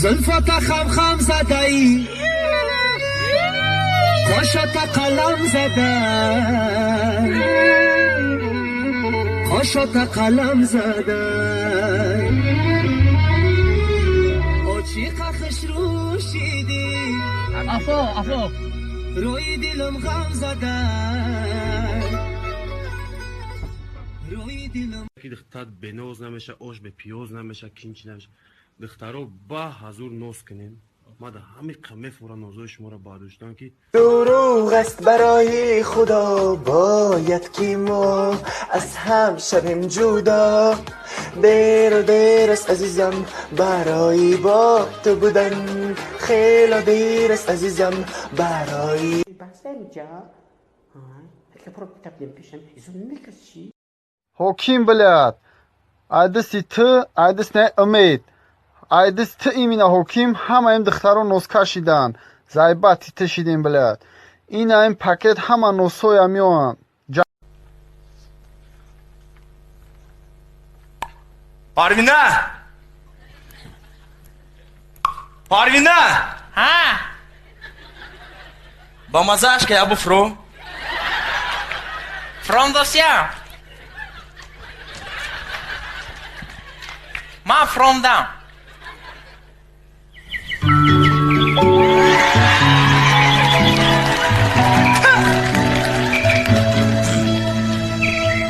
زلفات خم خم زده ای، قاشات قلم زده، قاشات قلم زده. آچیق خش رو شیدی، افو افو، روی دلم غم زده، روی دلم. ки духтар беноз намеша, ош бе пиёз намеша, кинчи намеша. Духтаро ба ҳазур ноз кунем. Ма да ҳамин мефора нозои шуморо бардоштам ки دروغ است برای خدا، باید که ما از هم شویم جدا. دیر و دیر است عزیزم برای با تو بودن، خیلی دیر است عزیزم برای. Ҳоким блядь, айдисти ту, айдис не умед, айдис ту имина ҳоким, ҳамаим духтаро нос кашиданд, зайбати ту шидем блядь. Ина ин пакет ҳама носҳоя меоянд. Парвина! Парвина! Ҳа? Ба мазаашка я буфро. Фрондосия. Ман фрондам.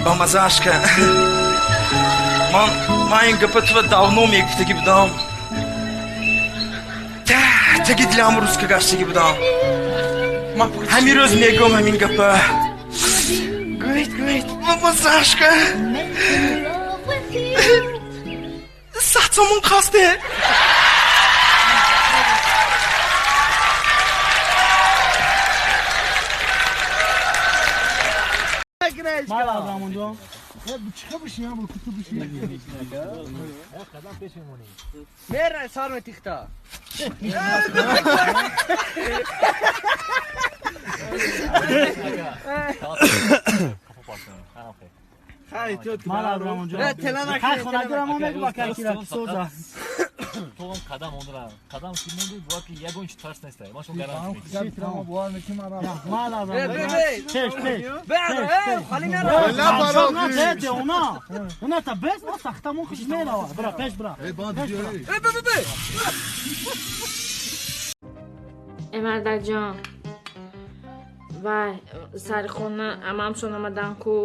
Ба мазаашка. Ман ин гапа тува давно мегуфтагӣ будам. Таги дилам рӯзка гаштагӣ будам. Ҳамин рӯз мегӯм ҳамин гапа. Гӯед, гӯед, ба мазаашка. 100 сомон қасде. Мала Абрамонҷон. Чиқа бишинам, бо куту бишинам. Мерай сар метихта. Мала Абрамонҷон. Хай хонагира мо мегу ба какира соза. Тоғам қадам ондра. Қадам ки монди, бояд ки ягон чи тарс неста. Ман шумо гарантия медиҳам. Мала Абрамонҷон. Пеш, пеш. Хали нара. Она. Она та без, о сахтамон хуш мерава. Бра, пеш бра. Эмардаҷон, вай, сари хона амамшон омадан ку.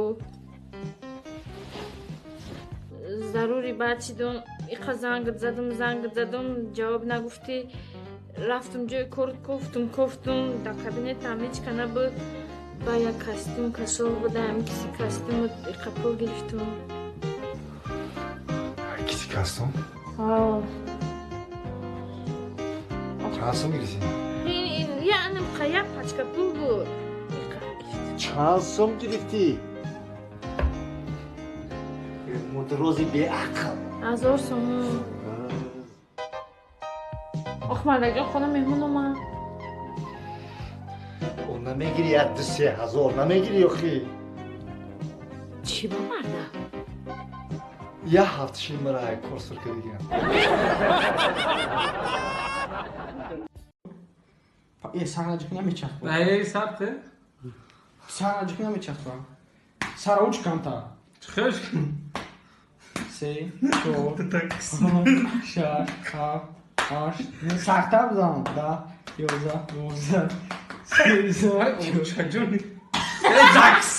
Зарури баъд шидум, иқа зангат задум, зангат задум, ҷавоб нагуфтӣ. Рафтум ҷои кор, кофтум, кофтум, дар кабинетам ҳечка набуд. Ба як костюм кашол буда, ҳамин киси костюму иқа пул гирифтум. Киси костюм? Ҳо. Чанд сум гирифтӣ? Яъне як пачка пул буд. Иқа гирифтум. Чанд сум гирифтӣ? Мудрози беақл. 1000 сомон. Ох, мардакҷон, хона меҳмон омад. О, намегири як ду се ҳазор, намегири охи? Чӣ ба мардак? Як ҳафта шид мара кор сур кардигам. Е, сараҷик намечахба. Эй, сабте. Сараҷик намечахба. Сара уч камтар. Чихеш? Се, чор, панҷ, шаш, ҳафт, ҳашт. Сахттар бизан. 10, 11, 12, 13. Чаҷон. Закс.